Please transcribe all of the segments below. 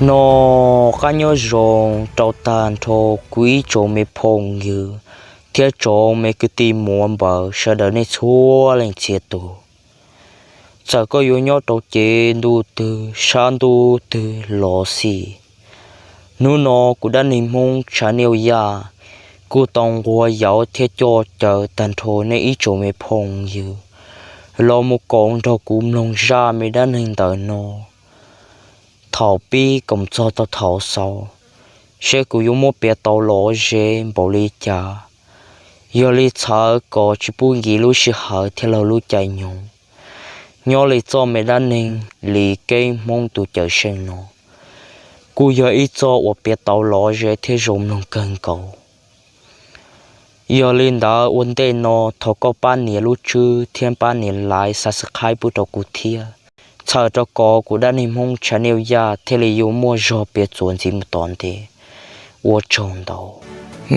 No qab nyob zoo rau tag nrho kuv ib tsoom me phooj ywg thiab tsoom me kwv tij muam npaws sawv daws nej txhua leej txhia tus. Txawm koj yuav nyob rau cev ntuj twg sab ntuj twg los xij, hnub no kuv Dab Neeg Hmoob Channel Yaj kuj tau nquag yauv thiab coj caw tag nrho nej ib tsoom me phooj ywg los mus koom nrog kuv mloog zaj me dab neeg ntawm no thaum pib koom txog tau thaum xaus, seb kuv yuav muab piav tau lom zem npaum li cas. Yog li txhawb kom tsis pub nkim lub sij hawm thiab laug lub caij nyoog. Nyob li txoj me dab neeg Lis Keeb Hmoob tus Cawm Seej no kuj yog ib txoj uas piav tau lom zem thiab zoo mloog kawg nkaus. Yog li ntawd ua ntej no thov koj pab nias lub tswb thiab pab nias like subscribe pub rau kuv thiab, txhawm rau kom kuv Dab Neeg Hmoob Channel Yaj thiaj li yuav muaj zog piav txuas ntxiv mus tom ntej. Ua tsaug ntau.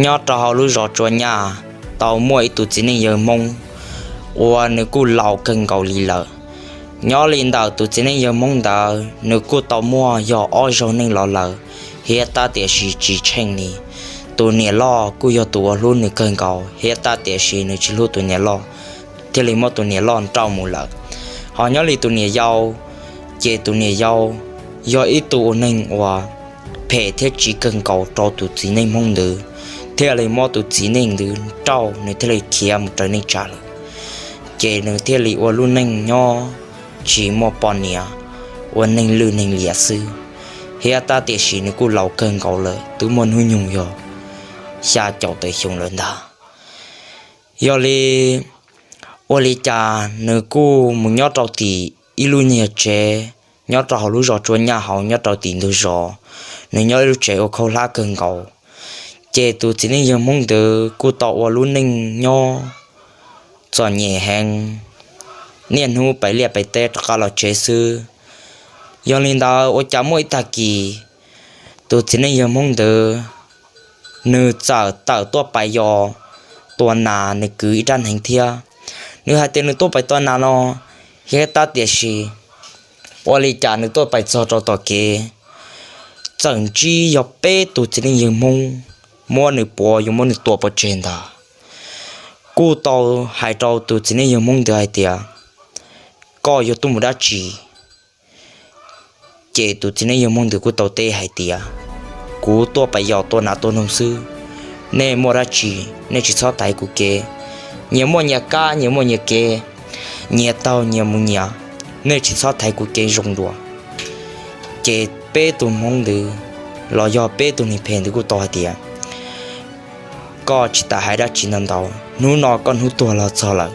Nyob rau hauv lub zos Tsua Nyaj tau muaj ib tug txiv neej yawg Hmoob uas nws kuj laus kawg nkaus li lawm. Nyob li ntawm tus txiv neej yawg Hmoob ntawd nws kuj tau muaj yog ob zaug neej los lawm, thiab tab tiam sis tsis tsheej li. Tus niam loj kuj yog tus uas hlub nws kawg nkaus, thiab tab tiam sis nws tsis hlub tus niam loj, thiaj li muab tus niam loj nrauj mus lawm. Ho nyob li tus niam yau, ces tus niam yau yog ib tug ua neeg uas phem thiab tsiv kawg nkaus rau tus txiv neej Hmoob ntawd, thiaj li muab tus txiv neej ntawd nrauj, nws thiaj li khiav mus raws neej tsa lawm. Ces nws thiaj li ua lub neej nyob tsis muaj poj niam, ua neeg lwj neeg liam xwb, thiab tab tiam sis nws kuj laus kawg nkaus lawm, twb muaj hnub nyoog yog xya caum tawm xyoo lawm ntag. Yog li, ua li cas nws kuj mus nyob rau tim ib lub niag tsev nyob rau hauv lub zos Tsua Nyaj hauv nyob rau tim ntug zos. Nws nyob ib lub tsev ua khaub hlab kawg nkaus. Ces tus txiv neej yawg Hmoob ntawd kuj tau ua lub neej nyob txom nyem heev, niaj hnub pais liaj pais teb rov qab los tsev xwb. Yog li ntawd ua cas muaj ib tag kis, tus txiv neej yawg Hmoob ntawd nws txawm tawm tuaj pais yos tua nas nws kwv ib rab hneev thiab. Nws hais tias nws tuaj pais tua nas no, thiab tab tiam sis ua li cas nws tuaj pais txog rau tom kev, txawm ntsib yog peb tus txiv neej yawg Hmoob muab nws puav yuav muab nws tua pov tseg ntag. Kuj tau hais rau tus txiv neej yawg Hmoob ntawd hais tias, koj yuav tuaj mus dab tsi? Ces tus txiv neej yawg Hmoob ntawd kuj tau teb hais tias, kuv tuaj pais yos tua nas tua noog xwb, nej muaj dab tsi nej tsis txhob thaiv kuv kev. Nyias muaj nyias kab, nyias muaj nyias kev, nyias taug nyias mus nyias, nej tsis txhob thaiv kuv kev zoo dua. Ces peb tus Hmoob ntawd los yog peb tus neeg phem ntawd kuj tau hais tias, koj tsis tas hais dab tsi ntau ntau, hnub no koj hnub tuag los txog lawm.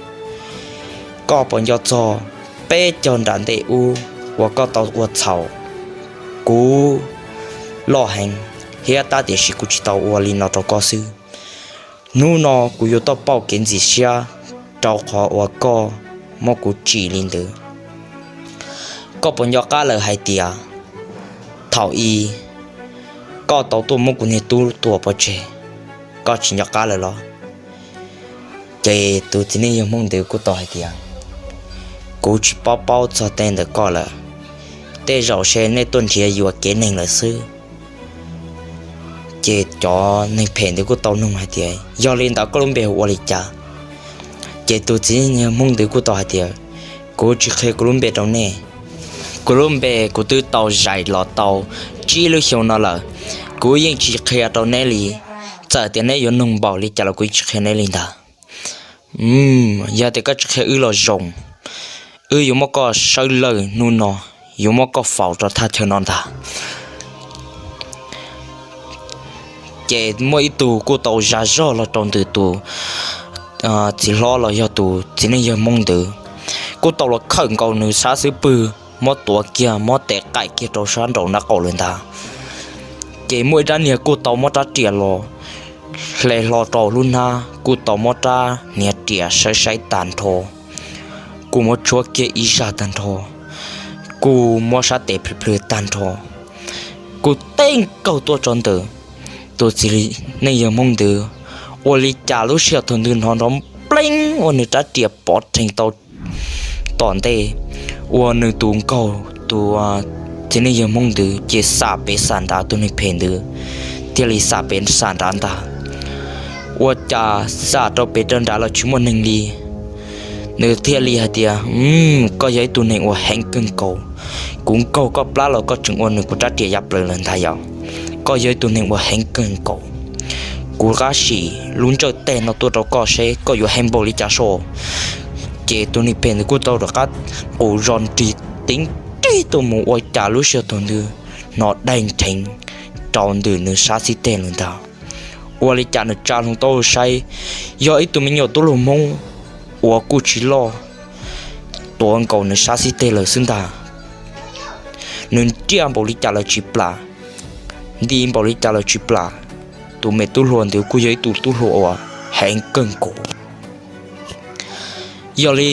Koj puas nco txog peb caug nram ntej ub uas koj tau ua txhaum kuv loj heev, thiab tab tiam sis kuv tsis tau ua li no rau koj xwb. Hnub no kuv yuav tau pauj kev ntxim siab rau qhov uas koj muab kuv tsim li ntawd. Koj puas nco qab lawm hais tias thaum ub koj tau tuaj muab kuv niag tub tua pov tseg, koj tsis nco qab lawm los? Ces tus txiv neej yawg Hmoob ntawd kuj tau hais tias, kuv tsis paub paub txog tej ntawm koj lawm, tej zaum se nej tuaj nrhiav yuam kev neeg lawm xwb. Ces cov neeg phem ntawd kuj tau nug hais tias, yog li ntawd koj lub npe hu ua li cas? Ces tus txiv neej yawg Hmoob ntawd kuj tau hais tias, kuv tsis qhia kuv lub npe rau nej. Kuv lub npe kuv twb tau zais los tau tsib lub xyoo no lawm, kuv yeej tsis qhia rau neb li. Txawm tias neb yuav nug npaum li cas los kuv yeej tsis qhia neb li ntag. Yog tias koj tsis qhia wb los zoo, wb yuav muab koj sawb lawj hnub no, yuav muab koj faus rau thaj chaw no ntag. Ces muaj ib tug kuj tau zaj zog los rau ntawm tus txiv hlob los yog tus txiv neej yawg Hmoob ntawd, kuj tau los khawm nkaus nws sab xub pwg, muab tuav kiag, muab tes qaim kiag rau sab nraum nraub qaum lawm ntag. Ces muaj ib rab niag kuj tau muab rab riam los hle hlo rau lub hnab, kuj tau muab rab niag riam saib saib tag nrho, kuj muab tshuab kiag ib zaj tag nrho, kuj muab sab tes plhws plhws tag nrho, kuj teb nkaug tuaj tso ntawm tus txiv neej yawg Hmoob ntawd. Ua li cas lub sij hawm thaum ntawd hnov nrov pleeb ua nws rab riam pov rhees tau tom ntej, ua nws tus nkaug tus Txiv neej yawg Hmoob ntawd ces xam pem xam nrad tus neeg phem ntawd, thiaj li xam pem xam nrad ntag. Ua cas xam rau pem rau nrad los tsis muaj neeg li. Nws thiaj li hais tias, Koj yog ib tug neeg uas heev kawg nkaus. Kuv nkaug koj plab los koj tseem ua nws kuv rab riam ya plaws lawm ntag yom. Koj yog ib tug neeg uas heev kawg nkaus. Kuv rov qab sim lub ntsawj teg no tuaj rau koj seb koj yuav heev npaum li cas soj. Ces tus neeg phem ntawd kuj tau rov qab qus zog nrig teeb nrig tuaj mus ua cas lub sij hawm tus ntawd hnov daig nrheev rau ntawm nws sab xib teg lawm ntag. Ua li cas nws tsa hlo tau saib, yog ib tug me nyuam tub hluas Hmoob uas kuj tsis loj tuav nkaus nws sab xib teg lawm xwb ntag. Nws nriaj npaum li cas los tsis plam, nti npaum li cas los tsis plam. Tus me tub hluas ntawd kuj yog ib tug tub hluas uas heev kawg nkaus. Yog li,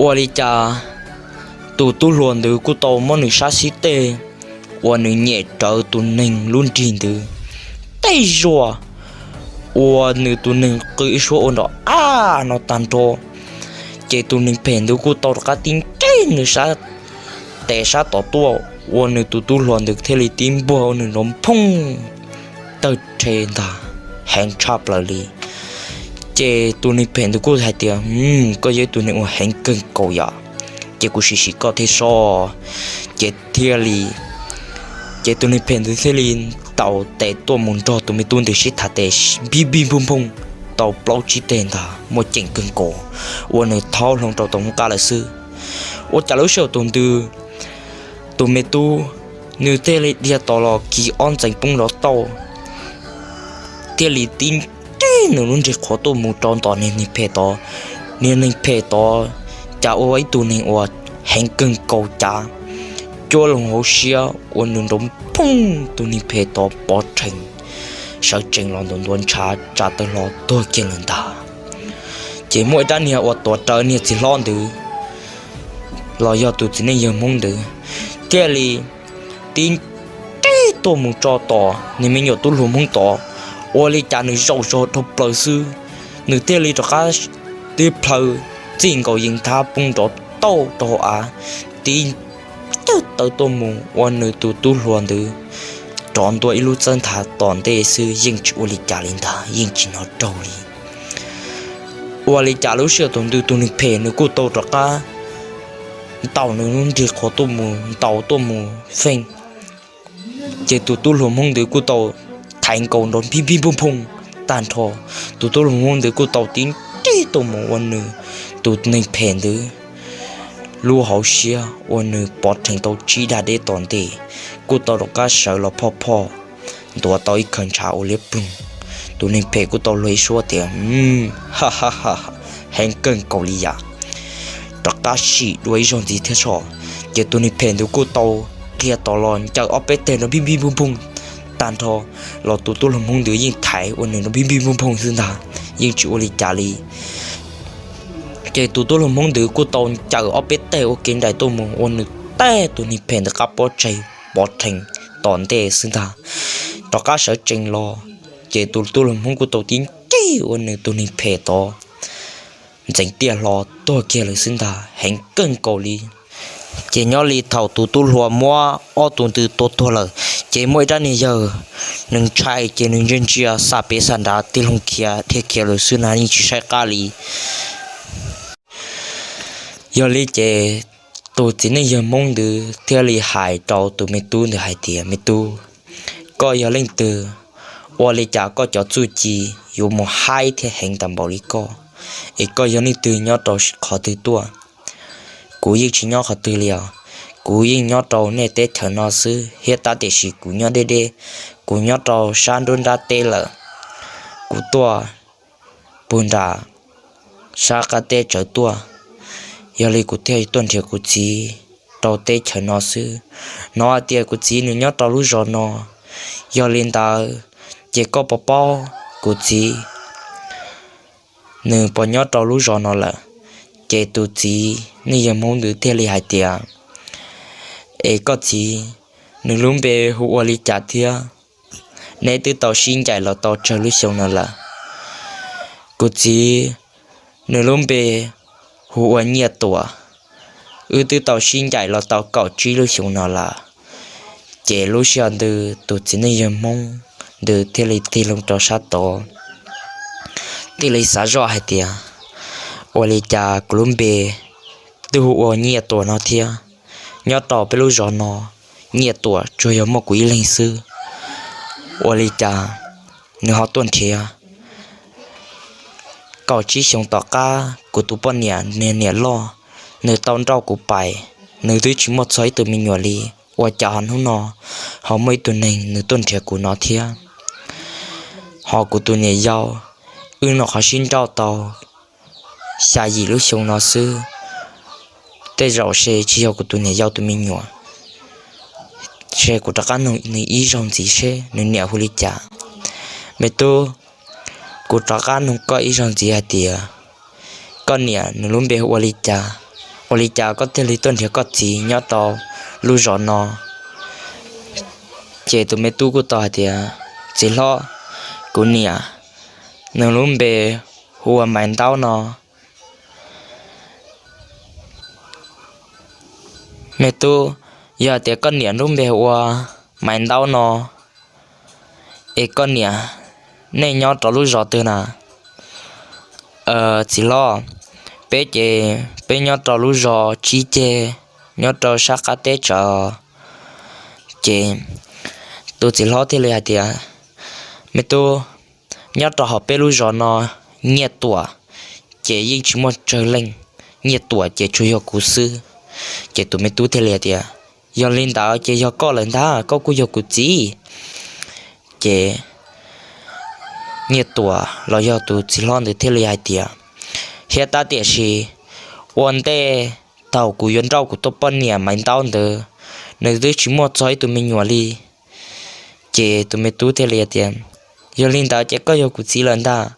ua li cas tus tub hluas ntawd kuj tau muab nws sab xib teg uas nws nyem rawv tus neeg lub nrig ntawd tej zuag, ua nws tus neeg qw ib suab ua nrov a no tag nrho. Ces tus neeg phem ntawd kuj tau rov qab tib nrig nws sab tes sab tod tuaj, ua nws tus tub hluas ntawd thiaj li tib npuag ua nws nrov phooj tawg rhe ntag, heev tshaj plaws li. Ces tus neeg phem ntawd kuj hais tias, Koj yog ib tug neeg uas heev kawg nkaus yom, ces kuv sim sim koj thiab soj. Ces thiaj li, ces tus neeg phem ntawd thiaj li ntaus tes tuaj mus nrog tus me tub ntawd sib tham tes npij npij nphooj nphooj tau plaub tsib teg ntag, muaj ceem kawg nkaus, ua nws thaub hlo rau tom qab lawm xwb. Ua cas lub sij hawm tus ntawd tus me tub nws thiaj li dhia tod los kiv ob ntxeev poob nrov tauj, thiaj li tib nrig nws lub nrig qhuav tuaj mus rau tom niag neeg phem tod. Niag neeg phem tod cas ua ib tug neeg uas heev kawg nkaus cas, cuab loo hauv siab ua nws nrov phooj tus neeg phem tod pov rhees, sawv tsees los ntuav ntuav ntshav tsa taw hlo tuag kiag lawm ntag. Ces muaj ib rab niag uas tuav rawv niag txiv hlob ntawd los yog tus txiv neej yawg Hmoob ntawd thiaj li tib nrig tuaj mus tso tom niag me nyuam tub hluas Hmoob tod. Ua li cas nws zaum zog dhau plaws xwb, nws thiaj li rov qab tib plhaw txij nkaus yees thab poob nrov tauj rau hauv av, tib cawg tawv tuaj mus ua nws tus tub hluas ntawd rov ntua ib lub txawb nthav tom ntej xwb, yeej tsis ua li cas li ntag, yeej tsis hnov raug li. Ua li cas lub sij hawm tus ntawd tus neeg phem nws kuj tau rov qab ntaus nws lub nrig qhuav tuaj mus, ntaus tuaj mus feej. Ces tus tub hluas Hmoob ntawd kuj tau thaiv nkaus nrov npij npij nphooj nphooj tag nrho. Tus tub hluas Hmoob ntawd kuj tau tib nrig tuaj mus ua nws tus neeg phem ntawd lub hauv siab ua nws pov rhees tau tsib dag deb tom ntej, kuj tau rov qab sawv los phoj phoj ntuav tau ib khaws ntshav ua liab ploog. Tus neeg phem kuj tau luag ib suab tias, Heev kawg nkaus li yam, rov qab sim dua ib zaug ntxiv thiab soj. Ces tus neeg phem ntawd kuj tau dhia tod los ncaws ob peb teg nrov npij npij nphooj nphooj tag nrho, los tus tub hluas Hmoob ntawd yeej thaiv ua nws nrov npij npij nphooj nphooj xwb ntag, yeej tsis ua li cas li. Ces tus tub hluas Hmoob ntawd kuj tau ncaws ob peb teg ua ke nraim tuaj mus ua nws tag tus neeg phem ntawd qab pob tsaig pov rhees tom ntej xwb ntag, rov qab sawv tsees los. Ces tus tub hluas Hmoob kuj tau tib nrig ua nws tus neeg phem tod ntxeev tiaj hlo tuag kiag lawm xwb ntag, heev kawg nkaus li. Ces nyob li thaum tus tub hluas muab ob tug ntawd tua tuag lawm, ces muaj ib rab niag yawg, nws ntshai ces nws ntsia ntsia xa pem xa nrad tig loo khiav dhia khiav lawm xwb na, yeej tsis saib qab li. Yog li ces tus txiv neej yawg Hmoob ntawd thiaj li hais rau tus me tub ntawd hais tias, Me tub, koj yog leej twg? Ua li cas koj cov txuj ci yuav mus haib thiab heev tas npaum li koj? Es koj yog leej twg nyob rau qhov twg tuaj? Kuv yeej tsis nyob qhov twg li os. Kuv yeej nyob rau nej teb chaws no xwb thiab tab tiam sis kuv nyob deb deb, kuv nyob rau sab nruab nrab teb lawm. Kuv tuaj puag nram sab qab teb tsawv tuaj, yog li kuv thiaj tuaj nrhiav kuv txiv rau teb chaws no xwb. Hnov hais tias kuv txiv nws nyob rau lub zos no, yog li ntawd ces koj puas paub kuv txiv nws puas nyob rau lub zos no lawm? Ces tus txiv neej yawg Hmoob ntawd thiaj li hais tias, Es koj txiv, nws lub npe hu ua li cas thiab? Neb twb tau sib ncaim los tau tsawg lub xyoo no lawm? Kuv txiv, nws lub npe hu ua Nyiaj Tuam, wb twb tau sib ncaim los tau kaum tsib lub xyoo no lawm. Ces lub sij hawm ntawd tus txiv neej yawg Hmoob ntawd thiaj li tig loo rau sab tod, thiaj li xav zoj hais tias, ua li cas kuv lub npe twb hu ua Nyiaj Tuam no thiab, nyob rau peb lub zos no Nyiaj Tuam tsuas yog muaj kuv ib leeg xwb. Ua li cas nws ho tuaj nrhiav? Kaum tsib xyoos tom qab kuv tus poj niam niam loj, nws tau nrauj kuv pais, nws twb tsis muaj txog ib tug me nyuam li, ua cas ho hnub no ho muaj ib tug neeg nws tuaj nrhiav kuv no thiab? Ho kuv tus niam yau, wb nyuam qhuav sib nrauj tau xya yim lub xyoo no xwb, tej zaum se tsis yog kuv tus niam yau tus me nyuam. Se kuv rov qab nug nws ib zaug ntxiv seb nws niam hu li cas. Me tub, kuv rov qab nug koj ib zaug ntxiv hais tias, koj niam nws lub npe hu ua li cas? Ua li cas koj thiaj li tuaj nrhiav koj txiv nyob rau lub zos no? Ces tus me tub kuj tau hais tias, txiv hlob, kuv niam nws lub npe hu ua Maiv Ntaub no. Me tub, yog tias koj niam lub npe hu ua Maiv Ntaub no, es koj niam nej nyob rau lub zos twg na? Txiv hlob, peb ces peb nyob rau lub zos Tsib Ceg, nyob rau sab qab teb tsawv. Ces tus txiv hlob thiaj li hais tias, me tub, nyob rau hauv peb lub zos no, Nyiaj Tuam ces yeej tsis muaj tsawg leej, Nyiaj Tuam ces tsuas yog kuv xwb. Ces tus me tub thiaj li hais tias, yog li ntawd ces yog koj lawm ntag, koj kuj yog kuv txiv. Ces Nyiaj Tuam los yog tus txiv hlob ntawd thiaj li hais tias, thiab tab tiam sis ua ntej thaum kuv yuav nrauj kuv tus poj niam Maiv Ntaub ntawd, nws twb tsis muaj txog ib tug me nyuam li. Ces tus me tub thiaj li hais tias, yog li ntawd ces koj yog kuv txiv lawm ntag,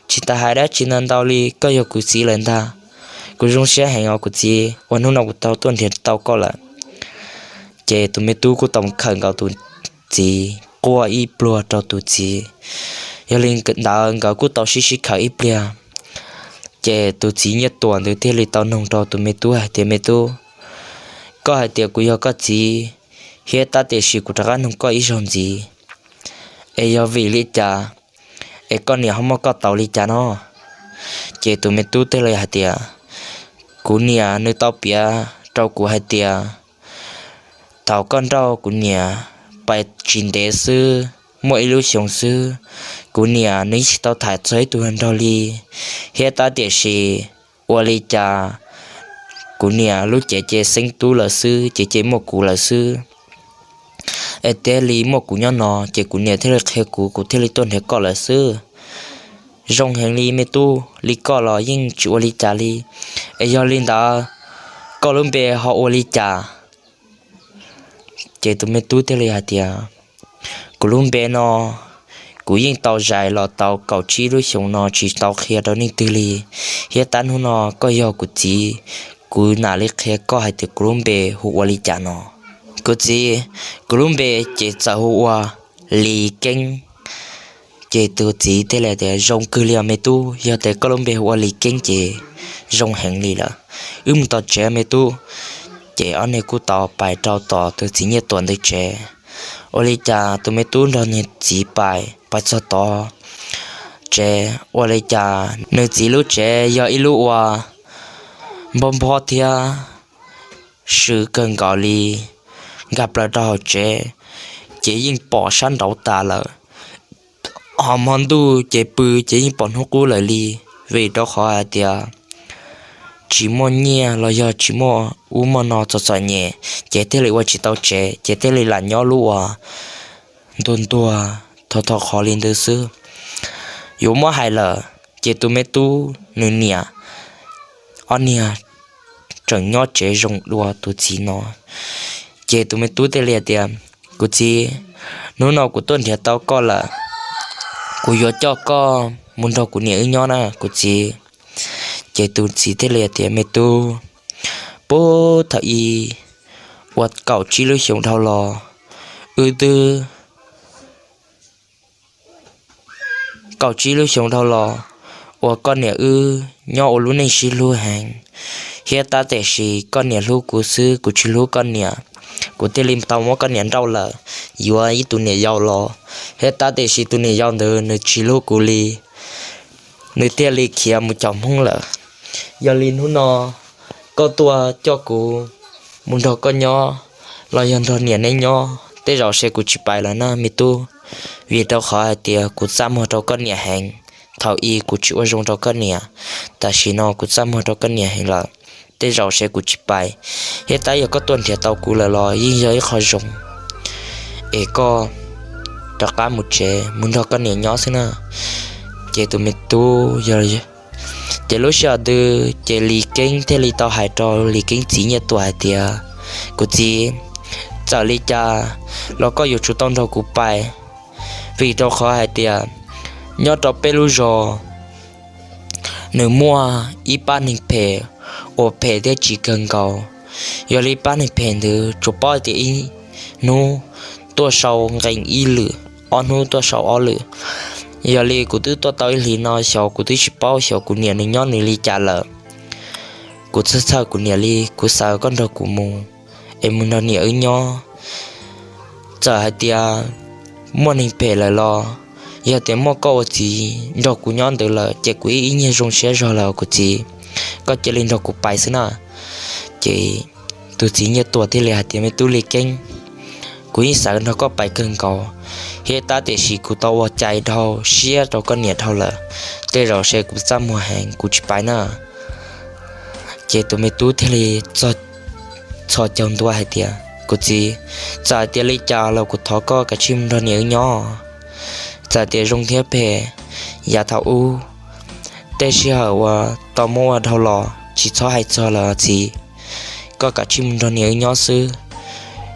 tsis tas hais dab tsi ntau ntau li, koj yog kuv txiv lawm ntag. Kuv zoo siab heev os kuv txiv uas hnub no kuv tau tuaj nrhiav tau koj lawm. Ces tus me tub kuj tau khawm nkaus tus txiv, quaj ib pluag rau tus txiv. Yog li ntawd nkawd kuj tau sib sib khawm ib pliag. Ces tus txiv Nyiaj Tuam ntawd thiaj li tau noog rau tus me tub hais tias, me tub, koj hais tias kuv yog koj txiv, thiab tab tiam sis kuv rov qab noog koj ib zaug ntxiv, es yog vim li cas es koj niam ho muab koj tau li cas no? Ces tus me tub thiaj li hais tias, kuv niam nws tau piav rau kuv hais tias, thaum koj nrauj kuv niam pais tsis ntev xwb, muaj ib lub xyoo xwb, kuv niam nws yeej tsis tau tham txog ib tug hluas nraug li, thiab tab tiam sis ua li cas kuv niam lub cev ces xeeb tub lawm xwb, ces ces muaj kuv lawm xwb, es thiaj li muaj kuv nyob no, ces kuv niam thiaj li qhia kuv, kuv thiaj li tuaj nrhiav koj lawm xwb. Zoo heev li me tub, li koj los yeej tsis ua li cas li. Es yog li ntawd, koj lub npe ho ua li cas? Ces tus me tub thiaj li hais tias, kuv lub npe no, kuv yeej tau zais los tau kaum tsib lub xyoo no tsis tau qhia rau leej twg li, thiab tab hnub no koj yog kuv txiv, kuv mam li qhia koj hais tias kuv lub npe hu ua li cas no. Kuv txiv, kuv lub npe ces txawm hu ua Lis Keeb. Ces tus txiv thiaj li tias, zoo kawg li os me tub, yog tias koj lub npe hu ua Lis Keeb ces zoo heev li lawm. Wb mus tom tsev me tub. Ces ob niag kuj tau pais rau tom tus txiv Nyiaj Tuam ntawd tsev. Ua li cas tus me tub nrog nws txiv pais, pais txog tod tsev, ua li cas nws txiv lub tsev yog ib lub ua npog npog thiab swv kawg nkaus li, nkag plaws rau hauv tsev, ces yeej pom sab nraud tas lawm. Ho hmo ntuj ces pw ces yeej pom hnub qub lawm li, vim rau qhov hais tias tsis muaj nyiaj los yog tsis muaj ub muaj no txom txom nyem, ces thiaj li ua tsis tau tsev, ces thiaj li lam nyob lub ua ntuag ntuag thov thov qhov li ntawd xwb. Yuav muab hais lawm, ces tus me tub nws niam ob niag tseem nyob tsev zoo dua tus txiv no. Ces tus me tub thiaj li hais tias, kuv txiv, hnub no kuv tuaj nrhiav tau koj lawm, kuv yuav coj koj mus nrog kuv niam wb nyob na kuv txiv. Ces tus txiv thiaj li hais tias, me tub, puag thaum ub ua kaum tsib lub xyoo dhau los, wb twb kaum tsib lub xyoo dhau los uas koj niam wb nyob ua lub neej sib hlub heev, thiab tab tiam sis koj niam hlub kuv xwb, kuv tsis hlub koj niam. kuv thiaj li tau muab koj niam nrauj lawm, yuav ib tug niam yau los. Thiab tab tiam sis tus niam yau ntawd nws tsis hlub kuv li, nws thiaj li khiav mus caum Hmoob lawm. Yog li hnub no koj tuaj coj kuv mus nrog koj nyob los yog nrog niam neb nyob, tej zaum seb kuv tsis pais lawm na me tub, vim rau qhov hais tias kuv txaj muag rau koj niam heev. Thaum ub kuv tsis ua zoo rau koj niam, tam sim no kuv txaj muag rau koj niam heev lawm, tej zaum seb kuv tsis pais. Thiab tab yog koj tuaj nrhiav tau kuv lawm los yeej yog ib qho zoo, es koj rov qab mus tsev mus nrog koj niam nyob xwb na. Ces tus me tub yog, ces lub sij hawm ntawd ces Lis Keeb thiaj li tau hais rau Lis Keeb txiv Nyiaj Tuam hais tias, kuv txiv, txawm li cas los koj yuav tsum tau nrog kuv pais, vim rau qhov hais tias nyob rau peb lub zos nws muaj ib pab neeg phem uas phem thiab tsiv kawg nkaus. Yog li pab neeg phem ntawd tsuas paub tias ib hnub tuaj sau nqee ib lwm, ob hnub tuaj sau ob lwm. Yog li kuv twb tuaj tau ib hlis no xyov kuv twb tsis paub xyov kuv niam nws nyob nws li cas lawm. Kuv txhawj txhawj kuv niam li, kuv xav koj nrog kuv mus, es mus nrog niam wb nyob. Txawm hais tias muaj neeg phem lawm los, yog tias muaj koj ua txiv nrog kuv nyob ntawd lawm ces kuv ib ib nyuag zoo siab zog lawm kuv txiv. Koj cia li nrog kuv pais xwb na. Ces tus txiv Nyiaj Tuam thiaj li hais tias, me tub Lis Keeb, kuv yeej xav nrog koj pais kawg nkaus, thiab tab tiam sis kuv tau ua cai dhau siab rau koj niam dhau lawm, tej zaum seb kuv txaj muag heev kuv tsis pais na. Ces tus me tub thiaj li txhos caug ntua hais tias, kuv txiv, txawm tias li cas los kuv thov koj kav tsij mus nrog niam wb nyob. Txawm tias zoo thiab phem, yav thaum ub tej sij hawm uas tau muab ua dhau los tsis txhob hais txog lawm txiv. Koj kav tsij mus nrog niam wb nyob xwb.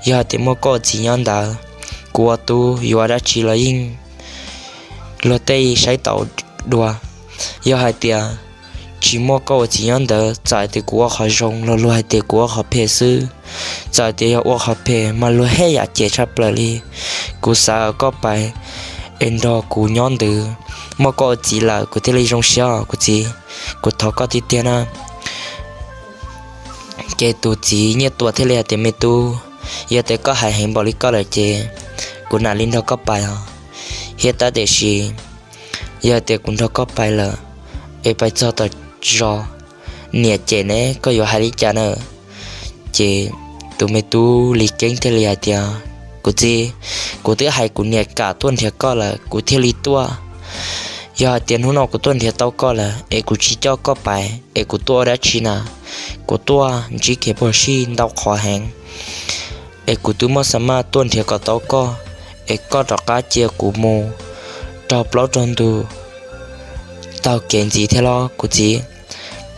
Yog hais tias muaj koj ua txiv nyob ntawd, kuv ua tub yuav dab tsi los yeej luag tej saib taus dua. Yog hais tias tsis muaj koj ua txiv nyob ntawd, txawm hais tias kuv ua qhov zoo los luag hais tias kuv ua qhov phem xwb. Txawm tias yog ua qhov phem mas luag hej yam cem tshaj plaws li. Kuv xav koj pais es nrog kuv nyob ntawd, muaj koj ua txiv lawm kuv thiaj li zoo siab kuv txiv. Kuv thov koj tiag tiag na. Ces tus txiv Nyiaj Tuam thiaj li hais tias, me tub, yog tias koj hais heev npaum li koj lawm ces kuv mam li nrog koj pais os. Thiab tab tiam sis yog tias kuv nrog koj pais lawm es pais txog tom zos niam cem ne koj yuav hais li cas na? Ces tus me tub Lis Keeb thiaj li hais tias, kuv txiv, kuv twb hais kuv niam kam tuaj nrhiav koj lawm kuv thiaj li tuaj. Yog hais tias hnub no kuv tuaj nrhiav tau koj lawm es kuv tsis coj koj pais es kuv tuaj ua dab tsi na? Kuv tuaj ntsib kev puas sij ntau qhov heev, es kuv twb muab xa maj tuaj nrhiav kom tau koj, es koj rov qab cia kuv mus raug plaub raug ntug taug kev ntxiv thiab los kuv txiv.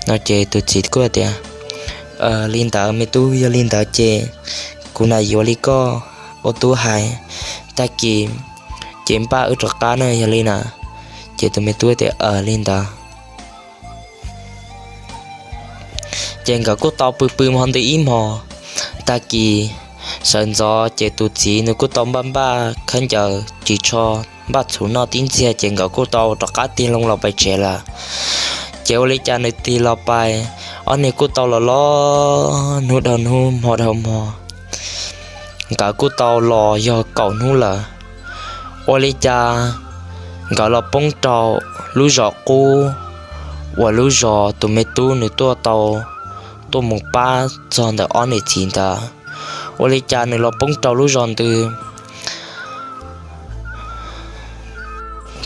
No ces tus txiv kuj tias, li ntawd me tub, yog li ntawd ces kuv mam yuav li koj ua tub hais, tag kis ces npaj wb rov qab na yog li na. Ces tus me tub tias, li ntawd. Ces nkawd kuj tau pw pw hmo ntawd ib hmos, tag kis sawv ntxov ces tus txiv nws kuj tau npaj npaj khaub ncaws ris tsho, npaj txhuv noj tib ntxiag ces nkawd kuj tau rov qab tig loo los pais tsev lawm. Ces ua li cas nws tig los pais, ob niag kuj tau los los hnub dhau hnub hmo dhau hmo, nkawd kuj tau los yog kaum hnub lawm. Ua li cas nkawd los poob rau lub zos qub uas lub zos tus me tub nws tuaj tau, tuaj mus pab txog ntawm ob niam txiv ntawd. Ua li cas nws los poob rau lub zos ntawd,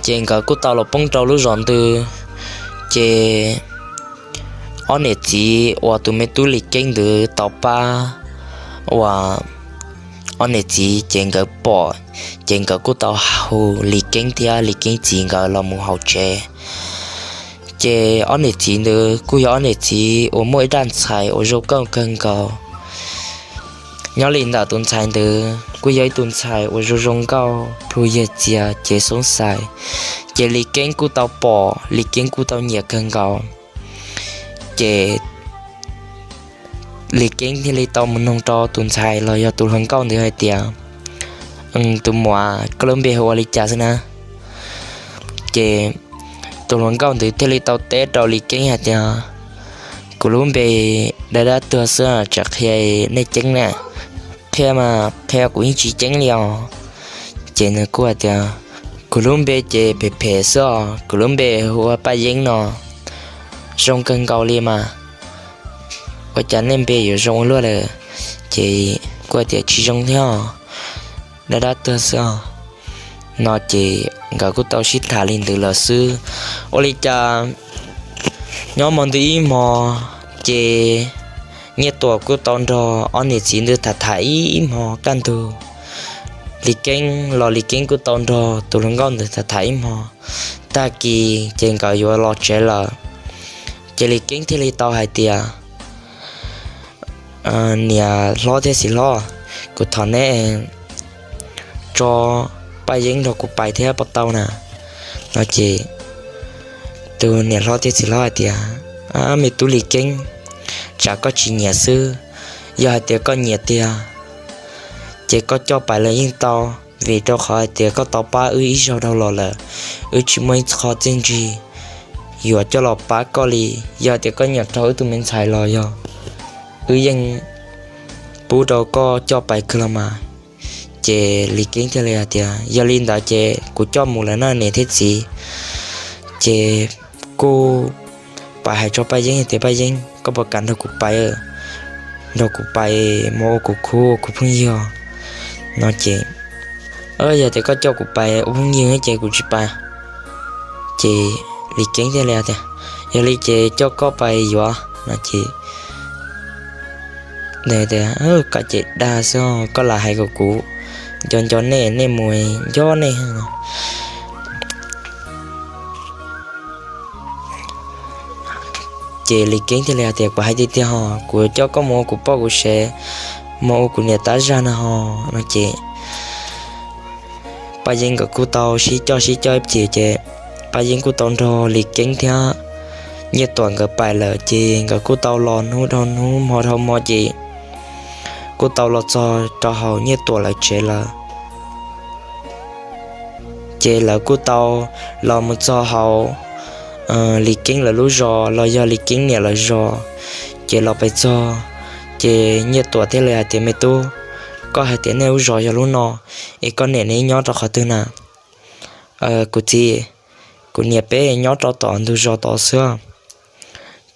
ces nkawd kuj tau los poob rau lub zos ntawd, ces ob niam txiv uas tus me tub Lis Keeb ntawd tau pab uas ob niam txiv ces nkawd pom, ces nkawd kuj tau hu Lis Keeb thiab Lis Keeb txiv nkawd los mus hauv tsev. Ces ob niam txiv ntawd kuj yog ob niam txiv uas muaj ib daim ntxhais uas zoo nkauj kawg nkaus. Nyob li ntawm tus ntxhais ntawd kuj yog ib tus ntxhais uas zoo zoo nkauj plhu yag txias ces xoob xais, ces Lis Keeb kuj tau pom, Lis Keeb kuj tau nyiam kawg nkaus. Ces Lis Keeb thiaj li tau mus noog rau tus ntxhais los yog tus hluas nkauj ntawd hais tias, tus muam, koj lub npe hu ua li cas xwb na? Ces tus hluas nkauj ntawd thiaj li tau teb rau Lis Keeb hais tias, kuv lub npe Dab Dab Tuag xwb, tsam qhia nej ceeb na. Qhia mas qhia kuv yeej tsis ceeb li os. Ces nws kuj hais tias, kuv lub npe ces phem phem xwb os, kuv lub npe hu ua Paj Yeeb no, zoo kawg nkaus li mas. Ua cas nej npe yuav zoo ua luaj lawm? Ces kuv hais tias tsis zoo thiab, dab dab tuag xwb os. No ces nkawd kuj tau sib tham li ntawd lawm xwb. Ua li cas nyob hmo ntawd ib hmo, ces Nyiaj Tuam kuj tau nrog ob niam txiv ntawd tham tham ib hmo kaj ntug. Lis Keeb los Lis Keeb kuj tau nrog tus hluas nkauj ntawd tham tham ib hmo. Tag kis ces nkawd yuav los tsev lawm. Ces Lis Keeb thiaj li tau hais tias, niam hlob thiab txiv hlob, kuv thov neb tso Paj Yeeb nrog kuv pais thiab puas tau na? No ces tus niam hlob thiab txiv hlob hais tias, me tub Lis Keeb, tsam koj tsis nyiam xwb, yog hais tias koj nyiam tiag ces koj coj pais los yeej tau, vim rau qhov hais tias koj tau pab wb ib zaug dhau los lawm, wb tsis muaj ib qho txiaj ntsig yuav coj los pab koj li. Yog hais tias koj nyiam rau wb tus me ntxhais los yog wb yeej pub rau koj coj pais kawg los mas. Ces Lis Keeb thiaj li hais tias, yog li ntawd ces kuv coj mus lawm na niam thiab txiv. Ces kuj pais hais rau Paj Yeeb hais tias, Paj Yeeb, koj puas kam nrog kuv pais, nrog kuv pais mus ua kuv khub ua kuv phooj ywg? No ces, yog tias koj coj kuv pais ua phooj ywg ces kuv tsis pais. Ces Lis Keeb thiaj li tias, yog li ces coj koj pais yuav no ces, tias, koj ces dag xwb, koj lam hais kom kuv nco nco nej, nej mus nco nej. Ces Lis Keeb thiaj li hais tias, kuv hais tiag tiag ho, kuv coj koj mus ua kuv poj kuv sev, mus ua kuv niam tab zag na ho. No ces Paj Yeeb nkawd kuj tau sib coj sib coj ib chim ces Paj Yeeb kuj tau nrog Lis Keeb thiab Nyiaj Tuam nkawd pais lawm. Ces nkawd kuj tau los hnub dhau hnub hmo dhau hmo ces kuj tau los txog rau hauv Nyiaj Tuam lawv tsev lawm. Ces lawv kuj tau los mus txog hauv Lis Keeb lawv lub zos los yog Lis Keeb niam lawv zos. Ces los pais txog, ces Nyiaj Tuam thiaj li hais tias, me tub, koj hais tias nej lub zos yog lub no, es koj niam neb nyob rau qhov twg na? Kuv txiv, kuv niam peb nyob rau tom ntug zos tod xwb.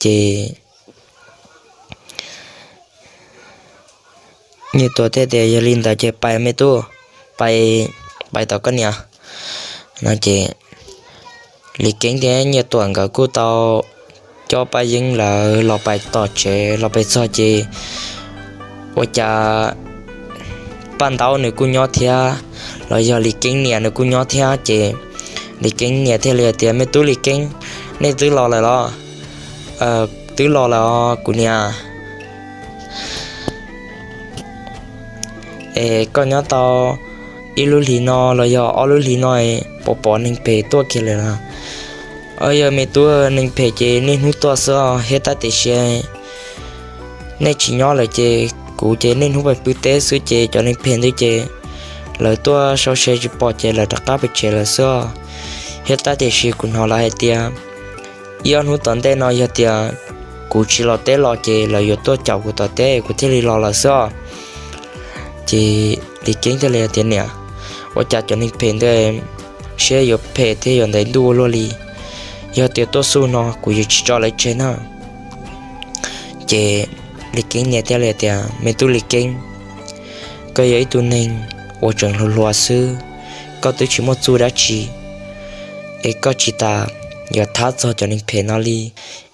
Ces Nyiaj Tuam thiaj tias, yog li ntawd ces pais me tub, pais, pais tom koj niam. No ces Lis Keeb thiab Nyiaj Tuam nkawd kuj tau coj Paj Yeeb lawv los pais tom tsev. Los pais txog ces ua cas Paj Ntaub nws kuj nyob thiab, los yog Lis Keeb niam nws kuj nyob thiab. Ces Lis Keeb niam thiaj li hais tias, me tub Lis Keeb, nej twb los lawm los? Twb los lawm os kuv niam. Es koj nyob tau ib lub hlis no los yog ob lub hlis no, puas pom neeg phem tuaj kiag lawm los? Yog me tub, neeg phem ces niaj hnub tuaj xwb os, thiab tab tiam sis nej tsis nyob lawm ces kuv ces niaj hnub pw teb xwb ces cov neeg phem ntawd ces lawv tuaj sau se tsis pom ces lawv rov qab pem tsev lawm xwb os. Thiab tab tiam sis kuv hnov lawv hais tias ib ob hnub tom ntej no yog tias kuv tsis los teb los ces lawv yuav tuaj caum kuv tom teb kuv thiaj li los lawm xwb os. Ces Lis Keeb thiaj li tias, niam, ua cas cov neeg phem ntawd siab yuav phem thiab yuav ntev ntuj ua luaj li? Yog tias tuaj xub no kuv yuav tsis tso lawv tseg na. Ces Lis Keeb niam thiaj li tias, me tub Lis Keeb, koj yog ib tug neeg uas tseem hluas hluas xwb, koj twb tsis muaj txuj dab tsi, es koj tsis tas yuav thab txog cov neeg phem no li,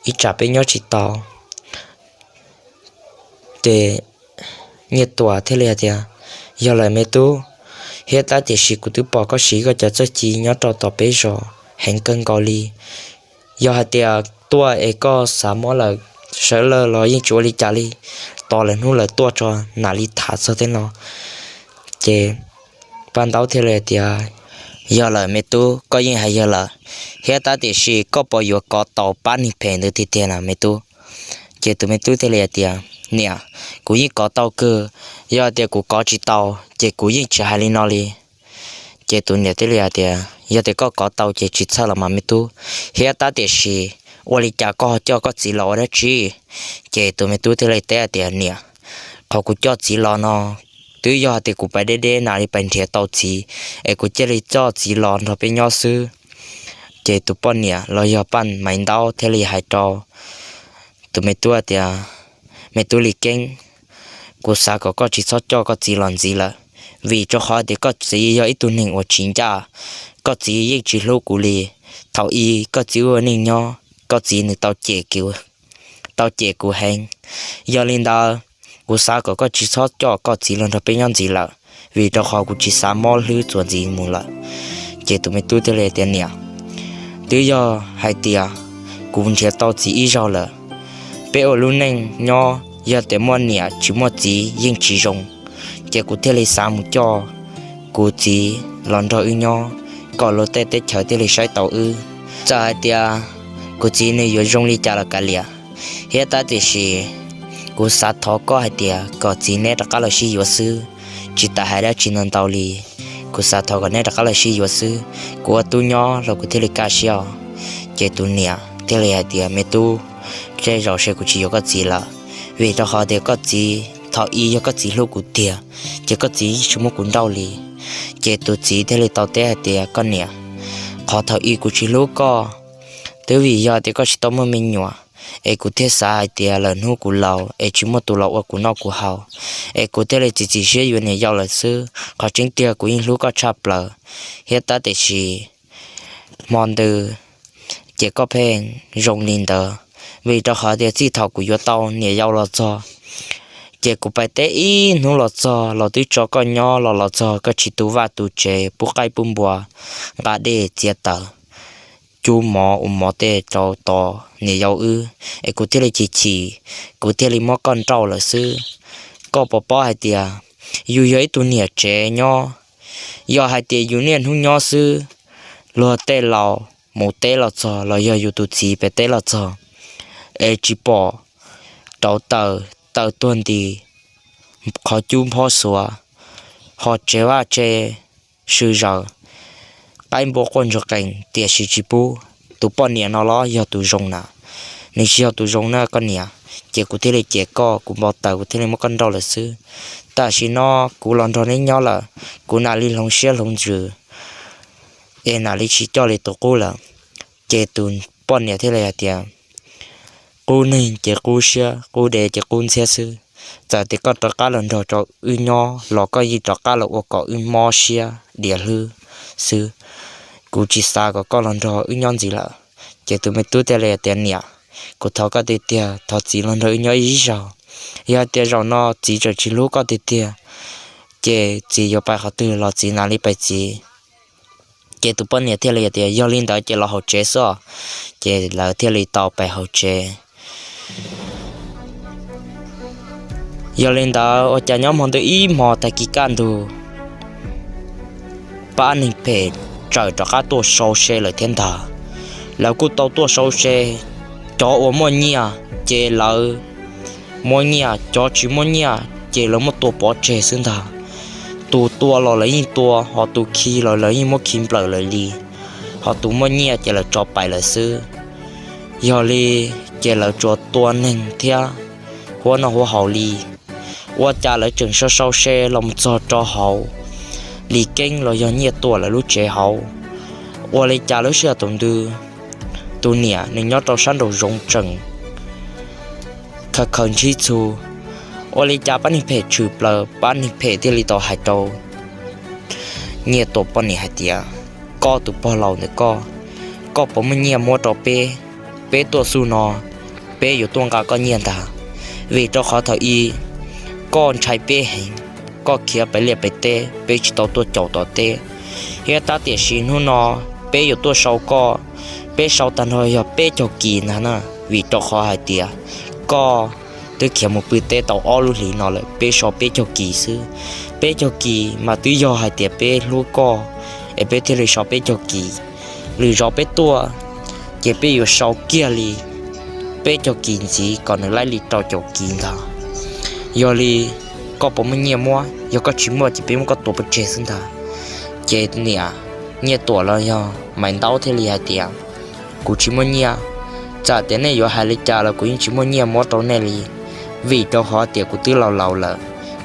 ib tsam peb nyob tsis tau. Ces Nyiaj Tuam thiaj li hais tias, yog lawm me tub, thiab tab tiam sis kuv twb pom koj siv koj cov txuj ci nyob rau tom peb zos heev kawg nkaus li. Yog hais tias tuaj es koj xav muab lawv sawv lawm los yeej tsis ua li cas li, tos lawv hnub lawv tuaj tso mam li tham txog tej no. Ces Paj Ntaub thiaj li hais tias, yog lawm me tub, koj yeej hais yog lawm, thiab tab tiam sis koj puas yuav kov tau pab neeg phem ntawd tiag tiag na me tub? Ces tus me tub thiaj li hais tias, niam, kuv yeej kov tau kawg, yog tias kuv kov tsis tau ces kuv yeej tsis hais li no li. Ces tus niam thiaj li hais tias, yog tias koj kov tau ces tsis txhawj los mas me tub, thiab tab tiam sis ua li cas koj ho coj koj txiv los ua dab tsi? Ces tus me tub thiaj li teb hais tias, niam, qhov kuv coj txiv los no twb yog hais tias kuv pais deb deb, nam li pais nrhiav tau txiv, es kuv cia li coj txiv los nrog peb nyob xwb. Ces tus poj niam los yog Paj Maiv Ntaub thiaj li hais rau tus me tub tias, Me tub Lis Keeb, kuv xav kom koj tsis txhob coj koj txiv los ntxiv lawm, vim rau qhov tias koj txiv yog ib tug neeg uas tsis ncaj. Koj txiv yeej tsis hlub kuv li. Thaum ub koj txiv ua neej nyob, koj txiv nws tau cem kuv heev. Yog li ntawd, kuv xav kom koj tsis txhob coj koj txiv los nrog peb nyob ntxiv lawm, vim rau qhov kuv tsis xav mob hlwb txuas ntxiv mus lawm. Ces tus me tub thiaj li tias, Niam, twb yog hais tias kuv nrhiav tau txiv ib zaug lawm, peb ua lub neej nyob yog tias muaj niam tsis muaj txiv yeej tsis zoo, ces kuv thiaj li xav mus coj kuv txiv los nrog wb nyob, kom luag tej teb chaws thiaj li saib tau wb. Txawm hais tias kuv txiv nws yuav zoo li cas los kav liam, thiab tab tiam sis kuv xav thov koj hais tias kom txiv neb rov qab los sib yuav xwb, tsis tas hais dab tsi ntau ntau li. Kuv xav thov kom neb rov qab los sib yuav xwb, kuv ua tub nyob los kuv thiaj li kaj siab os. Ces tus niam thiaj li hais tias, Me tub, tej zaum seb kuv tsis yuav koj txiv lawm, vim rau qhov tias koj txiv thaum ub yog koj txiv hlub kuv tiag, ces koj txiv yeej tsis muab kuv nrauj li. Ces tus txiv thiaj li tau teb hais tias, Koj niam, qhov thaum ub kuv tsis hlub koj, twb vim yog tias koj tsis tau muaj me nyuam, es kuv thiaj xav hais tias lawm hnub kuv laus es tsis muaj tus los ua kuv noj kuv haus, es kuv thiaj li txiav txim siab yuav niam yau lawm xwb. Qhov tseeb tiag kuv yeej hlub koj tshaj plaws, thiab tab tiam sis hmo ntawd ces koj pheej zoo li ntawd, vim rau qhov tias txij thaum kuv yuav tau niam yau los txog, ces kuv pais teb ib hnub los txog los twb tso koj nyob los los txog koj tsis tu vaj tu tsev, pub qaib pub npua, nqa dej txiav taws, cub mov ua mov tej rau tom niam yau wb, es kuv thiaj li chim chim, kuv thiaj li muab koj nrauj lawm xwb. Koj puas paub hais tias yus yog ib tug niam tsev nyob, yog hais tias yus niaj hnub nyob xwb, luag tej laus mus teb los txog los yog yus tus txiv pem teb los txog, es tsis pom rauv taws, taws tuag nti, qhov cub nphob xuav, ho tsev vaj tse sw zaws, qaib npua quaj ntsuag qees, tiam sis tsis pub. Tus poj niam no los yog tus zoo na? Nws tsis yog tus zoo na koj niam. Ces kuv thiaj li cem koj, kuv npau taws kuv thiaj li muab koj nrauj lawm xwb. Tam sim no kuv los nrog neb nyob lawm, kuv nam li hloov siab hloov ntsws, es nam li tsis coj li tus qub lawm. Ces tus poj niam thiaj li hais tias, Qub neeg ces qub siab, qub dev ces qub ntxhiab xwb. Txawm tias koj rov qab los nrog rau wb nyob los koj yeej rov qab los ua kom wb mob siab diav hlwb xwb. Kuv tsis xav kom koj los nrog wb nyob ntxiv lawm. Ces tus me tub thiaj li tias, Niam, kuv thov koj tiag tiag, thov txiv los nrog wb nyob ib zaug. Yog tias zaum no txiv tseem tsis hlub koj tiag tiag, ces txiv yuav pais qhov twg los txiv nam li pais txiv. Ces tus poj niam thiaj li tias, Yog li ntawd ces los hauv tsev xwb. Ces lawv thiaj li tau pais hauv tsev. Yog li ntawd ua cas nyob hmo ntawd ib hmo tag kis kaj ntug, pab neeg phem txawm rov qab tuaj sau se lawm thiab ntag. Lawv kuj tau tuaj sau se, cov uas muaj nyiaj ces lawv muab nyiaj, cov tsis muaj nyiaj ces lawv muab tua pov tseg xwb ntag. Tus tua los lawv yeej tua, ho tus khi los lawv yeej muab khi nplawm lawm li, ho tus muaj nyiaj ces lawv tso pais lawm xwb. Yog li ces lawv tsuas tua neeg thiab huab noj huab haus li. Ua cas lawv tseem sau sau se los mus txog rau hauv Lis Keeb los yog Nyiaj Tuam lawv lub tsev hauv. Ua li cas lub sij hawm ntawd tus niam nws nyob rau sab nraum zoov tseem khaws khaws ntsib txhu. Ua li cas pab neeg phem tshwm plaws, pab neeg phem thiaj li tau hais rau Nyiaj Tuam poj niam hais tias, Koj tus pog laus ntawm koj, koj puas muaj nyiaj muab rau peb? Peb tuaj xub no, peb yuav tuaj nqa koj nyiaj ntag. Vim rau qhov thaum ub koj ntshai peb heev, koj khiav pem liaj pem teb, peb tsis tau tuaj caum tom teb. Thiab tab tiam sis hnub no peb yuav tuaj sau koj, peb sau tag nrho yog peb caug kis ntag na. Vim rau qhov hais tias koj twb khiav mus pw teb tau ob lub hlis no lawm, peb sau peb caug kis xwb. Peb caug kis mas twb yog hais tias peb hlub koj, es peb thiaj li sau peb caug kis. Lwm zaus peb tuaj ces peb yuav sau kiag li peb caug kis ntxiv kom nws laib li rau caum kis ntag. Yog li koj puas muaj nyiaj muab? Yog koj tsis muaj ces peb muab koj tua pov tseg xwb ntag. Ces niam Nyiaj Tuam los yog Maiv Ntaub thiaj li hais tias, Kuv tsis muaj nyiaj. Txawm tias nej yuav hais li cas los kuv yeej tsis muaj nyiaj muab rau nej li, vim rau qhov tias kuv twb laus laus lawm.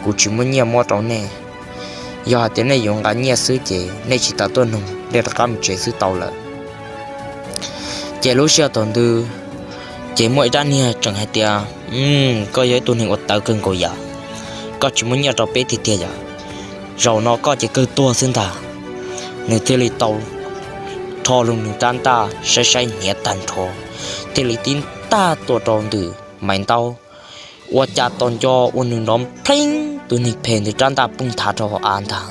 kuv tsis muaj nyiaj muab rau nej. Yog hais tias nej yuav nqa nyiaj xwb ces nej tsis tas tuaj nug, nej rov qab mus tsev xwb tau lawm. Ces lub sij hawm thaum ntawd ces muaj ib rab niag tseem hais tias, koj yog ib tug neeg uas tawv kawg nkaus yom, koj tsis muaj nyiaj rau peb tiag tiag yom, zaum no koj ces kawg tuag xwb ntag. Nws thiaj li tau rho lug nws rab ntaj saib saib hniav tag nrho, thiaj li tib ntaj tuaj rau ntawm Maiv Ntaub, ua cas tos nco ua nws nrov npleeb tus neeg phem ntawd rab ntaj poob nthav rau hauv av ntag.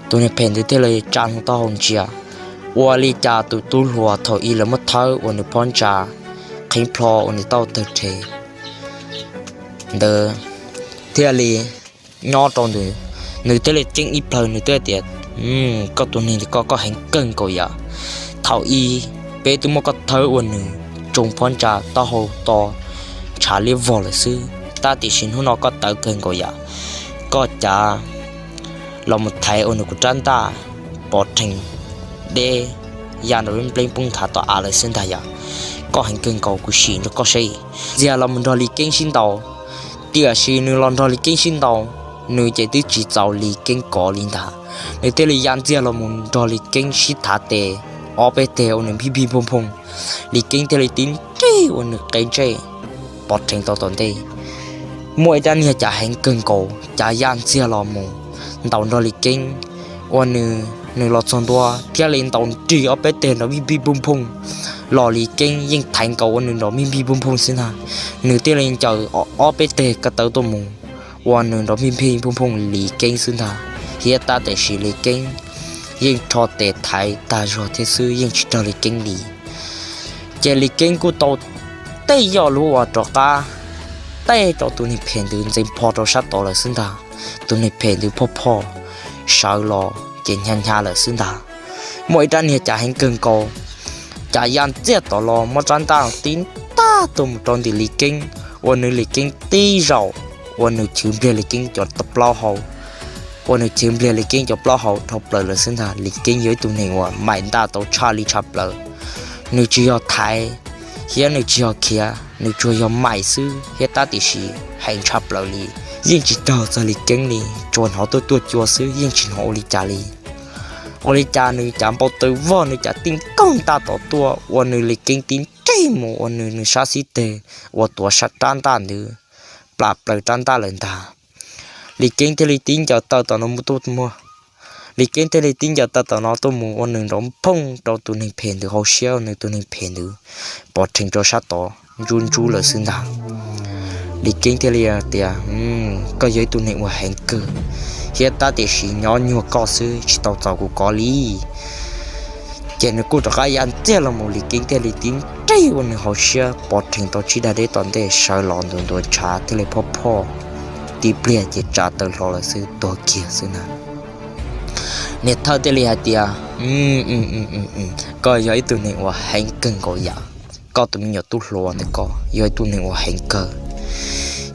Tus neeg phem ntawd thiaj li tsa hlo taub hau ntsia, ua li cas tus tub hluas thaum ub lawv muab thawb ua nws phab ntsa qhib plho ua nws taub hau tawg rhe ntawd thiaj li nyob rau ntawd. Nws thiaj li ceeb ib plhaw, nws thiaj tias, koj tus neeg ntawm koj, koj heev kawg nkaus yom. Thaum ub peb twb muab koj thawb ua nws tsoo phab ntsa taub hau to ntshav liab vog lawm xwb, tab tiam sis hnub no koj tawv kawg nkaus yom. Koj cav los mus thaiv ua nws kuv rab ntaj pov rhees deb ya nrov npleeb poob nthav tom av lawm xwb ntag yom. Koj heev kawg nkaus, kuv sim nrog koj seb. Ntxiag los mus nrog Lis Keeb sib ntaus, tiam sis nws los nrog Lis Keeb sib ntaus, nws ces twb tsis txaus Lis Keeb kov li ntag. Nws thiaj li ya ntxiag los mus nrog Lis Keeb sib thav tes, ob peb teg ua nws npij npij npoog npoog. Lis Keeb thiaj li tib nreg ua nws qe ntsej pov rhees tau tom ntej. Muaj ib rab niag cav heev kawg nkaus, cav ya ntxiag los mus ntaus nrog Lis Keeb, ua nws, nws los txog ntua thiaj li ntaus nrig ob peb teg nrov npij npij npoog npoog, los Lis Keeb yeej thaiv nkaus ua nws nrov npij npij npoog npoog xwb ntag. Nws thiaj li ncaws ob peb teg ko taw tuaj mus, ua nws nrov npij npij npoog npoog Lis Keeb xwb ntag. Thiab tab tiam sis Lis Keeb yeej rho tes thaiv tag zog thiab xwb, yeej tsis raug Lis Keeb li. Ces Lis Keeb kuj tau tej yoj lub uas rov qab tej rau tus neeg phem ntawd ntxeev pho rau sab tod lawm xwb ntag. Tus neeg phem ntawd phoj phoj sawv los ces hnyav hnyav lawm xwb ntag. Muaj ib rab niag cav heev kawg nkaus, cav ya ntxiag tom los muab rab ntaj tib ntaj tuaj mus rau ntawm Lis Keeb, ua nws Lis Keeb tib zaum, ua nws chwv npliag Lis Keeb cov plaub hau, ua nws chwv npliag Lis Keeb cov plaub hau dhau plaws lawm xwb ntag. Lis Keeb yog ib tug neeg uas maim ntaj tau tshaj li tshaj plaws. Nws tsis yog thaiv, thiab nws tsis yog khiav, nws tsuas yog maim xwb thiab tab tiam sis heev tshaj plaws li, yeej tsis raug txog Lis Keeb li, tsuas hnov tuaj tuaj cua xwb, yeej tsis hnov ua li cas li. Ua li cas nws cav npau taws vog, nws cav tib nkaug ntaj tom tuaj ua nws Lis Keeb tib nreg mus ua nws, nws sab xib teg uas tuav sab rab ntaj ntawd plam plaws rab ntaj lawm ntag. Lis Keeb thiaj li tib ncaws taw tom no mus tuaj muag, Lis Keeb thiaj li tib ncaws taw tom no tuaj mus ua nws nrov nphooj rau tus neeg phem ntawd hauv siab, ua nws tus neeg phem ntawd pov rhees rau sab tod ntsub ntsub lawm xwb ntag. Lis Keeb thiaj li tias, koj yog ib tug neeg uas heev kawg, thiab tab tiam sis nyob nyuag koj xwb tsis tau txaus kuv kov li. Ces nws kuj rov qab ya ntxiag los mus, Lis Keeb thiaj li tib nreg ua nws hauv siab pov rhees tau tsib dag deb tom ntej sawv los ntuav ntuav ntshav thiaj li phoj phoj, tib pliag ces tsa taw hlo lawm xwb tuag kiag xwb ntag. Niam Thawj thiaj li hais tias, koj yog ib tug neeg uas heev kawg nkaus yam, koj tus me nyuam tub hluas ntawm koj yog ib tug neeg uas heev kawg,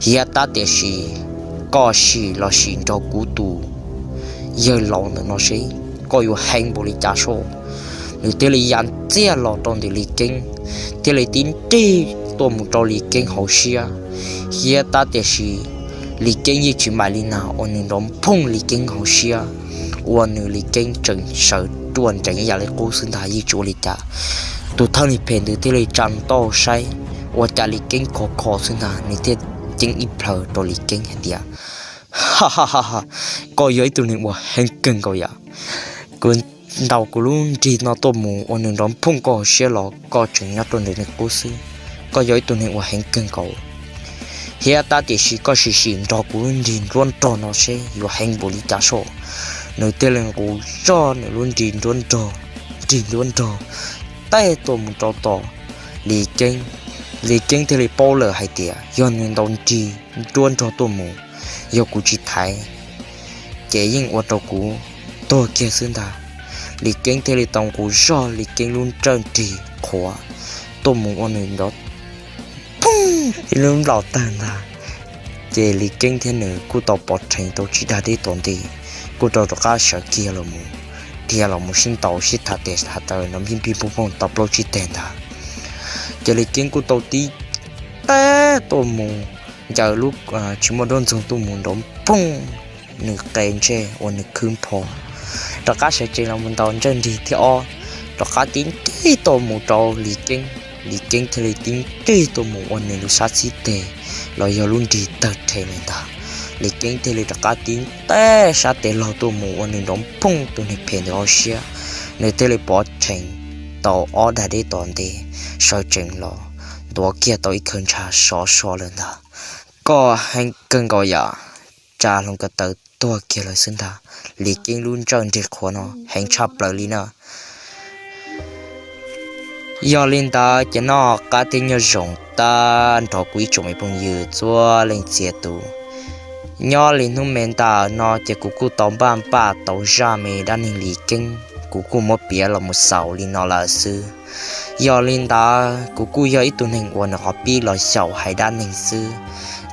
thiab tab tiam sis koj sim los sim nrog kuv tus yawg laus ntawm no seb koj yuav heev npaum li cas soj. Nws thiaj li ya ntxiag los rau ntawm Lis Keeb, thiaj li tib nreg tuaj mus rau Lis Keeb hauv siab, thiab tab tiam sis Lis Keeb yeej tsis maim li na, ua nws nrov nphooj Lis Keeb hauv siab, ua nws Lis Keeb tseem sawv ruaj nreev ib yam li qub xwb ntag, yeej tsis ua li cas. Tus thawj neeg phem ntawd thiaj li tsa nws taub hau saib, ua cas Lis Keeb khov kho xwb ntag, nws thiaj ceeb ib plhaw rau Lis Keeb hais tias, koj yog ib tug neeg uas heev kawg nkaus yam, kuv ntaus kuv lub nrig no tuaj mus ua nws nrov nphooj koj hauv siab los koj tseem nyob rau ntawm nws qub xwb, koj yog ib tug neeg uas heev kawg nkaus, thiab tab tiam sis koj sim sim nrog kuv lub nrig nruab nrog no seb yuav heev npaum li cas soj. Nws thiaj li nqus zog nws lub nrig nruab nrog, nrig nruab nrog, tej tuaj mus rau tom Lis Keeb. Lis Keeb thiaj li paub lawm hais tias yog nws ntaus nrig nruab nrog tuaj mus, yog kuv tsis thaiv ces yeej ua rau kuv tuag kiag xwb ntag. Lis Keeb thiaj li tau nqus zog Lis Keeb lub nrawj nrig qhuav tuaj mus ua nws nrov phooj ib lub nplaum tawg ntag. Ces Lis Keeb thiab nws kuj tau pov rhees tau tsib dag deb tom ntej, kuj tau rov qab sawv kiag los mus, dhia los mus sib ntaus sib tham tes tham taw nrov npij npij npoog poog tau plaub tsib teg ntag. Ces Lis Keeb kuj tau tib teg tuaj mus ncaws lub tsis muaj duab ntxoog tuaj mus nrov phooj, nws qe ntsej ua nws khwb npho, rov qab sawv tsees los mus ntaus ntsawj nrig thiab ob, rov qab tib nrig tuaj mus rau Lis Keeb. Lis Keeb thiaj li tib nrig tuaj mus ua nws lub sab xib teg los yog lub nrig tawg rhe li ntag. Lis Keeb thiaj li rov qab tib nrig sab tes laug tuaj mus ua nws nrov phooj tus neeg phem ntawd ob siab, nws thiaj li pov rhees tau ob dag deb tom ntej, sawv tsees los ntuav kiag tau ib khawv ntshav sov so lawm ntag. Koj heev kawg nkaus yam, tsa hluas nkauj taw tuag kiag lawm xwb ntag. Lis Keeb lub ntsawj nrig qhuav no heev tshaj plaws li na. Yog li ntawd ces noj qab thiab nyob zoo tag nrho kuv ib tsoom me phooj ywg txhua leej txhia tus. Nyob li hnub me ntawm no ces kuv kuj tau npaj npaj tau zaj me dab neeg Lis Keeb, kuv kuj muab piav los mus xaus li no lawm xwb. Yog li ntawd kuv kuj yog ib tug neeg uas nws qhov pib los xyaum hais dab neeg xwb.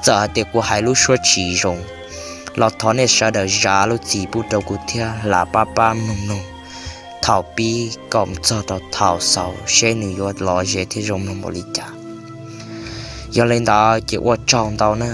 Txawm hais tias kuv hais lub suab tsis zoo los thov nej sawv daws zam lub txim pub rau kuv thiab lam pab pab mloog mloog thaum pib kom txog rau thaum xaus seb nws yuav lom zem thiab zoo mloog npaum li cas. Yog li ntawd ces ua tsaug ntau na.